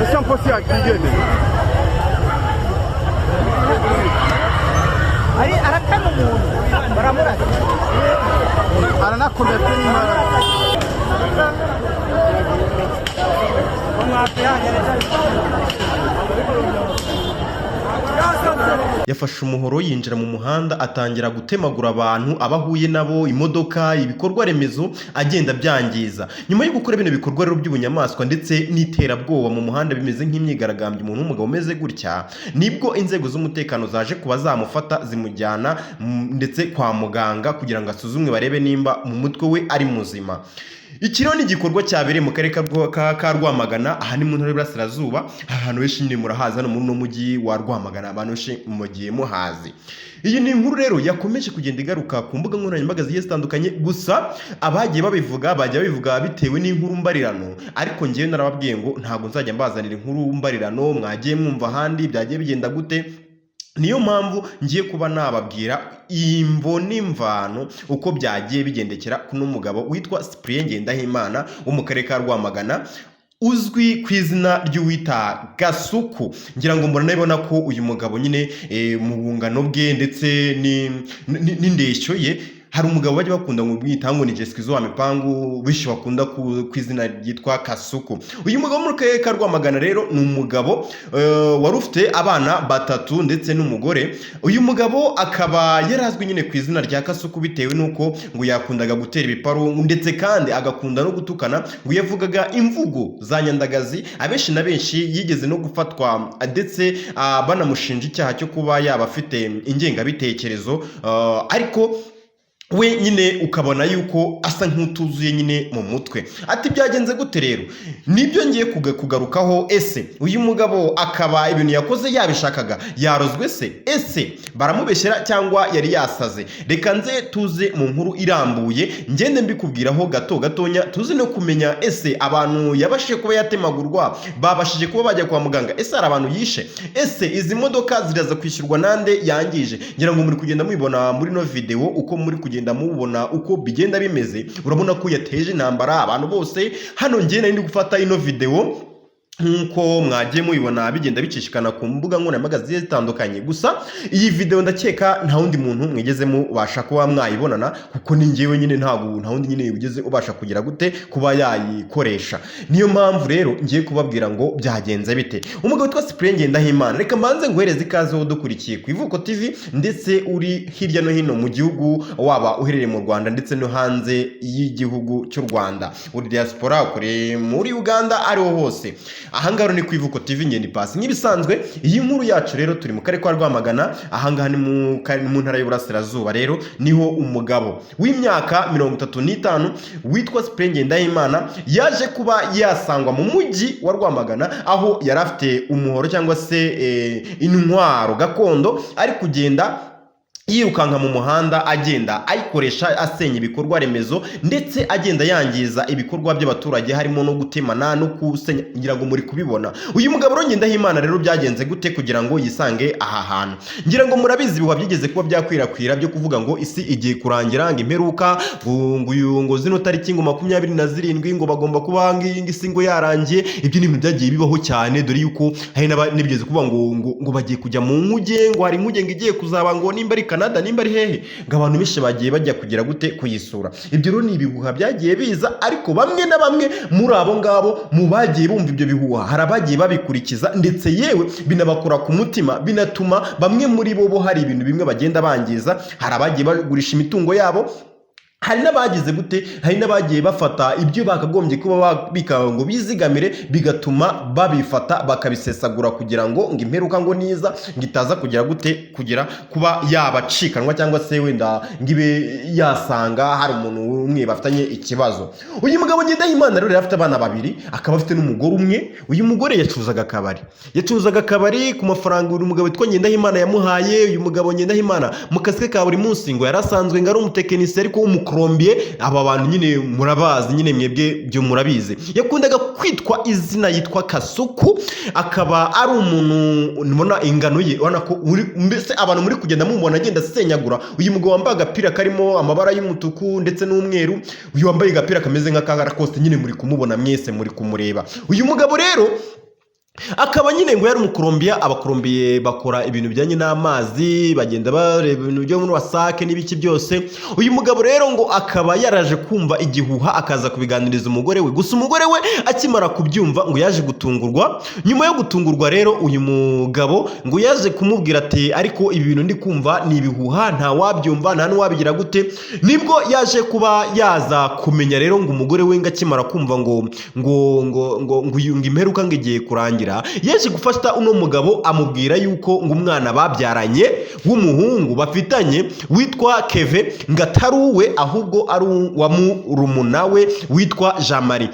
Ese mposi yakigende. Ari aratema umuntu baramurasa. Aranakomeye pe nyuma. Yafashe umuhoro yinjira mu muhanda, atangira gutemagura abantu abo ahuye nabo, imodoka, ibikorwa remezo, agenda abyangiza. Nyuma yo gukora bino bikorwa rero by'ubunyamaswa ndetse n'iterabwoba mu muhanda bimeze nk'imyigaragambyo, umuntu w'umugabo umeze gutya, nibwo inzego z'umutekano zaje kuba zamufata zimujyana ndetse kwa muganga kugira ngo asuzumwe barebe nimba mu mutwe we ari muzima. Iki rero ni igikorwa cyabereye mu karere ka Rwamagana, aha ni mu ntara y'Iburasirazuba. Ahantu benshi nyine murahazi, hano muri uno mujyi wa Rwamagana abantu benshi mugiye muhazi. Iyi ni inkuru rero yakomeje kugenda igaruka ku mbuga nkoranyambaga zigiye zitandukanye. Gusa abagiye babivuga bajya babivuga bitewe n'inkuru mbarirano, ariko ngewe narababwiye ngo ntabwo nzajya mbazanira inkuru mbarirano mwagiye mwumva ahandi byagiye bigenda gute. Niyo mpamvu ngiye kuba nababwira imvo n'imvano uko byagiye bigendekera kuno mugabo witwa Cyprien Ngendahimana wo mu karere ka Rwamagana, uzwi ku izina ry'uwita Gasuku. Ngira ngo muranabibona ko uyu mugabo nyine mu bungano bwe ndetse n'indeshyo ye, hari umugabo bajya bakunda ngo mwita ngo ni Jesikizo wa mipangu, benshi bakunda ku izina ryitwa Kasuku. Uyu mugabo mu karere ka Rwamagana rero ni umugabo wari ufite abana batatu ndetse n'umugore. Uyu mugabo akaba yarazwi nyine ku izina rya Kasuku bitewe n'uko ngo yakundaga gutera ibiparu, ndetse kandi agakunda no gutukana, ngo yavugaga imvugo za nyandagazi. Abenshi na benshi yigeze no gufatwa ndetse banamushinja icyaha cyo kuba yaba afite ingengabitekerezo, ariko we nyine ukabona yuko asa nk'utuzuye nyine mu mutwe. Ati byagenze gute rero? Nibyo ngiye kugarukaho. Ese uyu mugabo akaba ibintu yakoze yabishakaga? Yarozwe se? Ese baramubeshyera cyangwa yari yasaze? Reka nze tuze mu nkuru irambuye, ngende mbikubwiraho gato gatonya, tuze no kumenya ese abantu yabashije kuba yatemagurwa babashije kuba bajya kwa muganga, ese hari abantu yishe, ese izi modoka ziraza kwishyurwa nande yangije. Ngira ngo muri kugenda mubibona muri no video, uko muri kugenda mubona uko bigenda bimeze, urabona ko yateje intambara abantu bose. Hano ngiye nari ndi gufata ino video nk'uko mwagiye mubibona bigenda bicishikana ku mbuga nkoranyambaga zigiye zitandukanye. Gusa iyi video ndakeka nta wundi muntu mwigeze mubasha kuba mwayibonana, kuko ni njyewe nyine, ntabwo nta wundi nyine ugeze ubasha kugira gute kuba yayikoresha. Niyo mpamvu rero ngiye kubabwira ngo byagenze bite. Umugabo witwa Cyprien Ngendahimana, reka mbanze nguhereze ikaze wowe udukurikiye ku Ivuko TV, ndetse uri hirya no hino mu gihugu, waba uherereye mu Rwanda ndetse no hanze y'igihugu cy'u Rwanda, uri diaspora, kure muri Uganda, ariho hose. Ahangaha ni ku Ivuko TV, ngenda ipasi nk'ibisanzwe. Iyi nkuru yacu rero turi mu karere ka Rwamagana, ahangaha ni mu ntara y'Iburasirazuba. Rero niho umugabo w'imyaka 35 witwa Cyprien Ngendahimana yaje kuba yasangwa mu mujyi wa Rwamagana, aho yari afite umuhoro cyangwa se intwaro gakondo, ari kugenda yirukanka mu muhanda, agenda ayikoresha asenya ibikorwa remezo, ndetse agenda yangiza ibikorwa by'abaturage, harimo no gutemana no gusenya. Ngira ngo muri kubibona. Uyu mugabo rero Ngendahimana rero byagenze gute kugira ngo yisange aha hantu? Ngira ngo murabizi ibihuha byigeze kuba byakwirakwira byo kuvuga ngo isi igiye kurangira, ngo imperuka ngo uyu ngo zino tariki ngo 27 ngo bagomba kuba ngo isi ngo yarangiye. Ibyo ni ibintu byagiye bibaho cyane, dore yuko hari n'abigeze kuvuga ngo bagiye kujya mu nkuge, ngo hari inkuge ngo igiye kuzaba, ngo nimba ari Canada nimba ari hehe, ngo abantu benshi bagiye bajya kugira gute kuyisura. Ibyo rero ni ibihuha byagiye biza, ariko bamwe na bamwe muri abo ngabo mu bagiye bumva ibyo bihuha hari abagiye babikurikiza, ndetse yewe binabakora ku mutima, binatuma bamwe muri bo hari ibintu bimwe bagenda bangiza. Hari abagiye bagurisha imitungo yabo, hari n'abagize gute, hari n'abagiye bafata ibyo bakagombye kuba babika ngo bizigamire, bigatuma babifata bakabisesagura kugira ngo imperuka ngo niza ngo itaza kugira gute, kugira kuba yabacikanwa, cyangwa se wenda ngo ibe yasanga hari umuntu umwe bafitanye ikibazo. Uyu mugabo Ngendahimana rero yari afite abana babiri, akaba afite n'umugore umwe. Uyu mugore yacuruzaga akabari, yacuruzaga akabari ku mafaranga uyu mugabo witwa Ngendahimana yamuhaye. Uyu mugabo Ngendahimana mu kazi ke ka buri munsi ngo yari asanzwe ngo ari umutekinisiye, ariko w'umukorombiye. Aba bantu nyine murabazi nyine, mwebwe byo murabizi. Yakundaga kwitwa izina yitwa Kasuku, akaba ari umuntu mubona ingano ye, ubona ko mbese abantu muri kugenda mumubona agenda asenyagura. Uyu mugabo wambaye agapira karimo amabara y'umutuku ndetse n'umweru, uyu wambaye agapira kameze nk'aka Lacoste nyine muri kumubona mwese, muri kumureba. Uyu mugabo rero Akaba nyine ngo yari Umukolombiya. Abakolombiye bakora ibintu bijyanye n'amazi, bagenda bareba ibintu byo muri WASAC n'ibiki byose. Uyu mugabo rero ngo akaba yaraje kumva igihuha, akaza kubiganiriza umugore we. Gusa umugore we akimara kubyumva ngo yaje gutungurwa. Nyuma yo gutungurwa rero, uyu mugabo ngo yaje kumubwira ati: "Ariko ibi bintu ndi kumva ni ibihuha, nta wabyumva, nta n'uwabigira gute." Nibwo yaje kuba yaza kumenya rero ngo umugore we ngo akimara kumva ngo imperuka ngo igiye kurangira, yaje gufata uno mugabo amubwira yuko ngo umwana babyaranye w'umuhungu bafitanye witwa Keve ngo atari uwe, ahubwo ari uwa murumuna we witwa Jean Marie.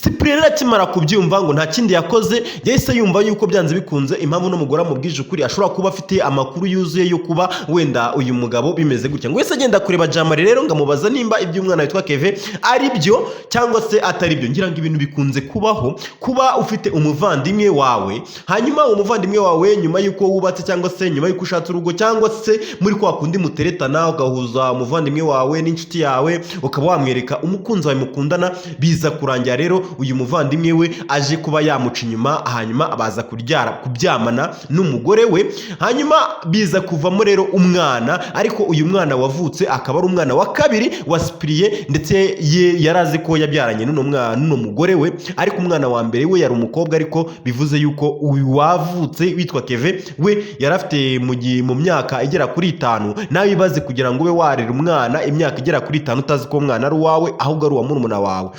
Cyprien rero akimara kubyumva ngo nta kindi yakoze, yahise yumva yuko byanze bikunze impamvu n'umugore amubwije ukuri ashobora kuba afite amakuru yuzuye yo kuba wenda uyu mugabo bimeze gutya. Ngo wese agenda kureba Jamari rero ngo amubaza nimba iby'umwana witwa Keve ari byo cyangwa se atari byo. Ngira ngo ibintu bikunze kubaho, kuba ufite umuvandimwe wawe, hanyuma uwo muvandimwe wawe nyuma y'uko wubatse cyangwa se nyuma y'uko ushatse urugo cyangwa se muri kwa kundi muteretana, ugahuza umuvandimwe wawe n'inshuti yawe, ukaba wamwereka umukunzi wawe mukundana, biza kurangira rero uyu muvandimwe we aje kuba yamuca inyuma, hanyuma baza kuryara kubyamana n'umugore we, hanyuma biza kuvamo rero umwana. Ariko uyu mwana wavutse akaba ari umwana wa kabiri wa Cyprien, ndetse ye yari azi ko yabyaranye n'uno mwana n'uno mugore we, ariko umwana wa mbere we yari umukobwa. Ariko bivuze yuko uyu wavutse witwa Keve we yari afite mu myaka igera kuri 5. Nawe ibaze kugira ngo ube warera umwana imyaka igera kuri 5 utazi ko umwana ari uwawe, ahubwo ari uwa murumuna wawe.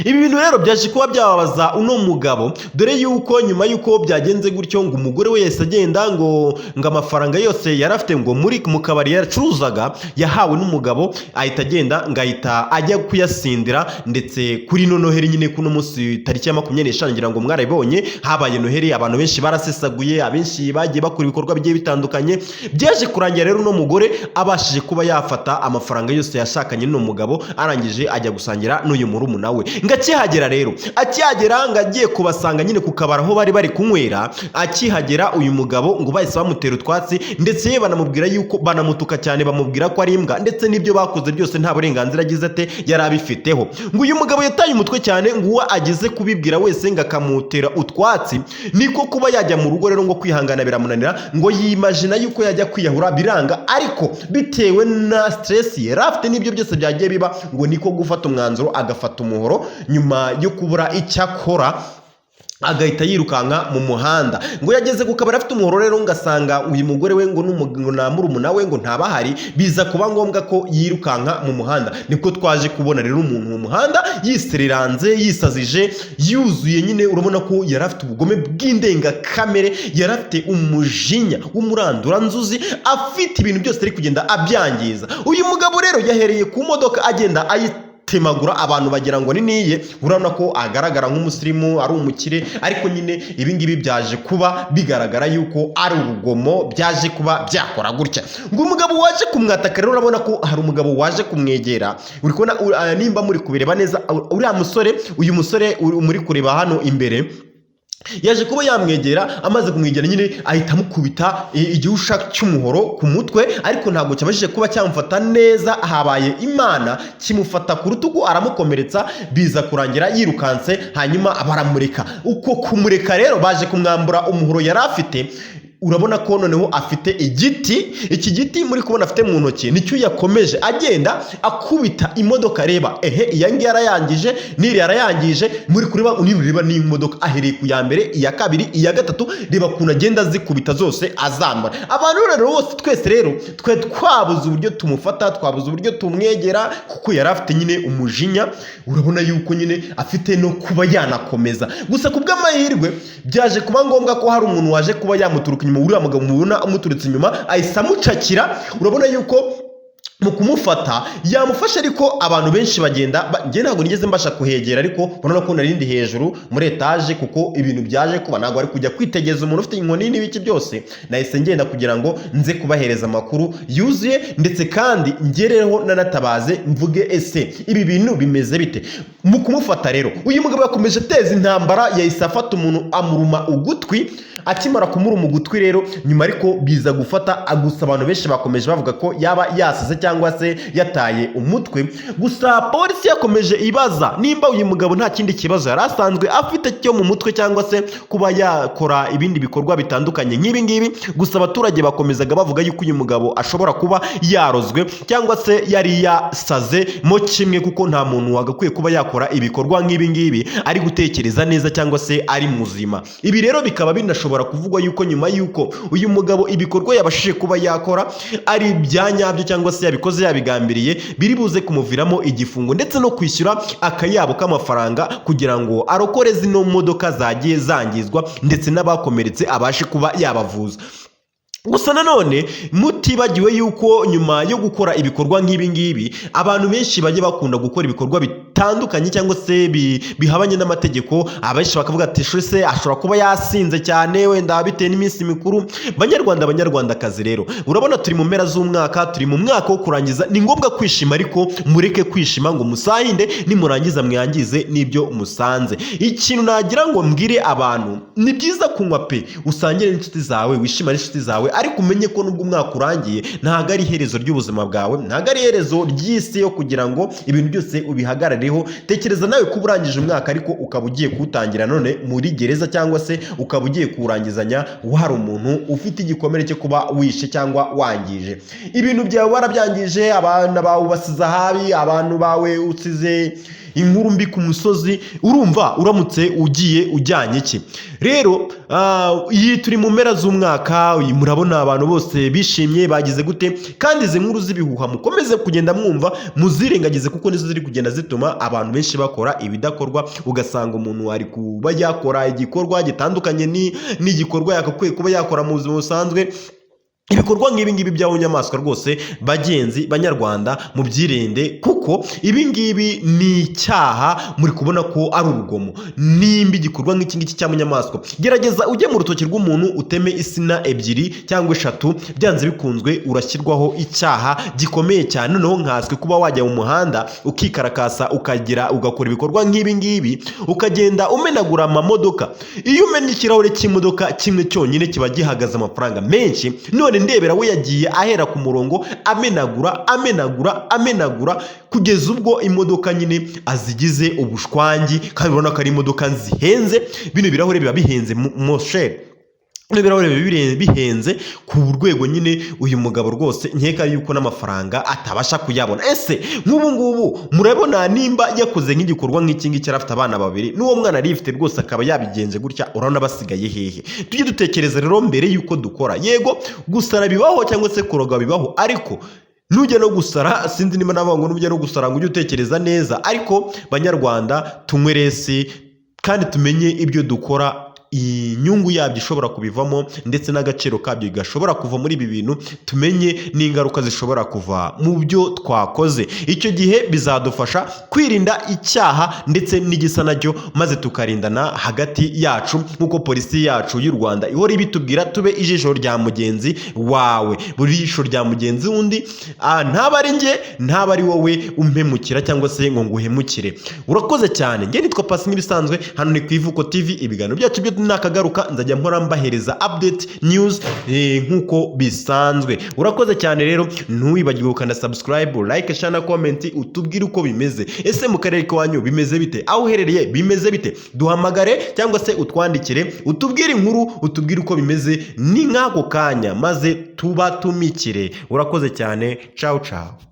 Ibi bintu rero byaje kuba byababaza uno mugabo, dore yuko nyuma yuko byagenze gutyo ngo umugore we yahise agenda, ngo amafaranga yose yari afite ngo muri mu kabari yacuruzaga yahawe n'umugabo, ahita agenda ngo ahita ajya kuyasindira. Ndetse kuri ino Noheli nyine, kuno munsi tariki ya 25, ngira ngo mwarabibonye, habaye Noheli, abantu benshi barasesaguye, abenshi bagiye bakora ibikorwa bigiye bitandukanye. Byaje kurangira rero uno mugore abashije kuba yafata amafaranga yose yashakanye n'uno mugabo, arangije ajya gusangira n'uyu murumuna we. Ngo akihagera rero, akihagera ngo agiye kubasanga nyine ku kabari aho bari bari kunywera, akihagera uyu mugabo ngo bahise bamutera utwatsi, ndetse ye banamubwira yuko banamutuka cyane, bamubwira ko ari imbwa, ndetse n'ibyo bakoze byose nta burenganzira agize ate yari abifiteho. Ngo uyu mugabo yataye umutwe cyane, ngo uwo ageze kubibwira wese ngo akamutera utwatsi. Niko kuba yajya mu rugo rero, ngo kwihangana biramunanira, ngo yimagina yuko yajya kwiyahura biranga, ariko bitewe na stress yari afite n'ibyo byose byagiye biba, ngo niko gufata umwanzuro agafata umuhoro nyuma yo kubura icyo akora, agahita yirukanka mu muhanda. Ngo yageze ku kabari afite umuhoro rero, ngo asanga uyu mugore we ngo na murumuna we ngo ntabahari, biza kuba ngombwa ko yirukanka mu muhanda. Nibwo twaje kubona rero umuntu mu muhanda yisereranze, yisazije, yuzuye nyine. Urabona ko yari afite ubugome bw'indengakamere, yari afite umujinya w'umuranduranzuzi, afite ibintu byose ari kugenda abyangiza. Uyu mugabo rero yahereye ku modoka agenda ayitemagura, abantu bagira ngo ni niye. Urabona ko agaragara nk'umusirimu, ari umukire, ariko nyine ibi ngibi byaje kuba bigaragara yuko ari urugomo byaje kuba byakora gutya. Ngo umugabo waje kumwataka rero, urabona ko hari umugabo waje kumwegera. Uri kubona nimba muri kubireba neza, uriya musore, uyu musore muri kureba hano imbere, yaje kuba yamwegera. Amaze kumwegera nyine ahita amukubita igihusha cy'umuhoro ku mutwe, ariko ntabwo cyabashije kuba cyamufata neza, habaye Imana kimufata ku rutugu aramukomeretsa. Biza kurangira yirukanse, hanyuma baramureka. Uko kumureka rero baje kumwambura umuhoro yari afite. Urabona ko noneho afite igiti. Iki giti muri kubona afite mu ntoki nicyo yakomeje agenda akubita imodoka. Reba ehe, iya ngiyi arayangije, n'iriya arayangije. Muri kureba, nireba n'imodoka, ahereye ku ya mbere, iya kabiri, iya gatatu, reba ukuntu agenda azikubita zose azambara. Abantu rero bose, twese rero twe twabuze uburyo tumufata, twabuze uburyo tumwegera, kuko yari afite nyine umujinya. Urabona yuko nyine afite no kuba yanakomeza. Gusa ku bw'amahirwe byaje kuba ngombwa ko hari umuntu waje kuba yamuturuka inyuma. Uriya mugabo mubona amuturutse inyuma ahise amucakira. Urabona yuko mu kumufata yamufashe, ariko abantu benshi bagenda njye ntabwo nigeze mbasha kuhegera, ariko urabona ko nari ndi hejuru muri etaje, kuko ibintu byaje kuba ntabwo ari kujya kwitegeza umuntu ufite inkoni n'ibiki byose. Nahise ngenda kugira ngo nze kubahereza amakuru yuzuye, ndetse kandi ngereho nanatabaze mvuge ese ibi bintu bimeze bite. Mu kumufata rero, uyu mugabo yakomeje ateza intambara, yahise afata umuntu amuruma ugutwi. Akimara kumuruma ugutwi rero nyuma, ariko biza gufata gusa abantu benshi bakomeje bavuga ko yaba yasaze. cyangwa se yataye umutwe. Gusa polisi yakomeje ibaza nimba uyu mugabo nta kindi kibazo yari asanzwe afite cyo mu mutwe cyangwa se kuba yakora ibindi bikorwa bitandukanye nk'ibi ngibi. Gusa abaturage bakomezaga bavuga yuko uyu mugabo ashobora kuba yarozwe cyangwa se yari yasaze mo kimwe, kuko nta muntu wagakwiye kuba yakora ibikorwa nk'ibi ngibi ari gutekereza neza cyangwa se ari muzima. Ibi rero bikaba binashobora kuvugwa yuko nyuma yuko uyu mugabo ibikorwa yabashije kuba yakora ari ibya nyabyo cyangwa se yabikoze yabigambiriye, biri buze kumuviramo igifungo ndetse no kwishyura akayabo k'amafaranga kugira ngo arokore zino modoka zagiye zangizwa ndetse n'abakomeretse abashe kuba yabavuza. Gusa nanone mutibagiwe yuko nyuma yo gukora ibikorwa nk'ibi ngibi, abantu benshi bajya bakunda gukora ibikorwa bitandukanye cyangwa se bihabanye n'amategeko, abenshi bakavuga ati se ashobora kuba yasinze cyane, wenda bitewe n'iminsi mikuru. Banyarwanda, banyarwandakazi rero, urabona turi mu mpera z'umwaka, turi mu mwaka wo kurangiza. Ni ngombwa kwishima, ariko mureke kwishima ngo musahinde, nimurangiza mwangize n'ibyo musanze. Ikintu nagira ngo mbwire abantu, ni byiza kunywa pe, usangire n'inshuti zawe, wishimane n'inshuti zawe, ariko umenye ko nubwo umwaka urangiye ntabwo ari iherezo ry'ubuzima bwawe, ntabwo ari iherezo ry'isi yo kugira ngo ibintu byose ubihagarareho. Tekereza nawe kuba urangije umwaka ariko ukaba ugiye kuwutangira none muri gereza, cyangwa se ukaba ugiye kuwurangizanya hari umuntu ufite igikomere cyo kuba wishe cyangwa wangije ibintu byawe, warabyangije, abana bawe ubasize ahabi, abantu bawe usize inkuru mbi ku musozi. Urumva uramutse ugiye ujyanye iki? Rero iyi turi mu mpera z'umwaka, murabona abantu bose bishimye, bagize gute, kandi izi nkuru z'ibihuha mukomeze kugenda mwumva muzirengagize, kuko nizo ziri kugenda zituma abantu benshi bakora ibidakorwa. Ugasanga umuntu ari kuba yakora igikorwa gitandukanye n'igikorwa yagakwiye kuba yakora mu buzima busanzwe. Ibikorwa nk'ibi ngibi by'abunyamaswa rwose, bagenzi banyarwanda, mubyirinde, kuko ibi ngibi ni icyaha. Muri kubona ko ari urugomo. Nimba igikorwa nk'iki ngiki cya munyamaswa, gerageza ujye mu rutoki rw'umuntu uteme insina ebyiri cyangwa eshatu, byanze bikunzwe urashyirwaho icyaha gikomeye cyane. Noneho nkanswe kuba wajya mu muhanda ukikarakasa, ukagira ugakora ibikorwa nk'ibi ngibi, ukagenda umenagura amamodoka. Iyo umennye ikirahure cy'imodoka kimwe cyonyine kiba gihagaze amafaranga menshi. None ndebera, we yagiye ahera ku murongo amenagura, amenagura, amenagura, kugeza ubwo imodoka nyine azigize ubushwangi, kandi urabona ko ari imodoka zihenze. Bino birahure biba bihenze moshere, bino birahure biba bihenze ku rwego nyine uyu mugabo rwose nkeka yuko n'amafaranga atabasha kuyabona. Ese nk'ubu ngubu murabona nimba yakoze nk'igikorwa nk'iki ngiki, yari afite abana babiri, n'uwo mwana arifite rwose, akaba yabigenje gutya, urabona basigaye hehe? Tujye dutekereza rero mbere y'uko dukora. Yego, gusara bibaho cyangwa se kuroga bibaho, ariko nujya no gusara, sinzi niba navuga ngo nujya no gusara ngo ujye utekereza neza. Ariko banyarwanda, tunywe less kandi tumenye ibyo dukora, inyungu yabyo ishobora kubivamo ndetse n'agaciro kabyo gashobora kuva muri ibi bintu, tumenye n'ingaruka zishobora kuva mu byo twakoze. Icyo gihe bizadufasha kwirinda icyaha ndetse n'igisa nacyo, maze tukarindana hagati yacu, nk'uko polisi yacu y'u Rwanda ihora ibitubwira: tube ijisho rya mugenzi wawe. Buri jisho rya mugenzi wundi, ntaba ari njye, ntaba ari wowe umpemukira cyangwa se ngo nguhemukire. Urakoze cyane. Njye nitwa Pasi nk'ibisanzwe, hano ni ku Ivuko TV. Ibiganiro byacu byo nakagaruka, nzajya mpora mbahereza update news nk'uko bisanzwe. Urakoze cyane rero, ntiwibagirwe gukanda subscribe, like, share na comment, utubwire uko bimeze. Ese mu karere k'iwanyu bimeze bite? Aho uherereye bimeze bite? Duhamagare cyangwa se utwandikire, utubwire inkuru, utubwire uko bimeze, ni nk'ako kanya maze tubatumikire. Urakoze cyane, ciao ciao.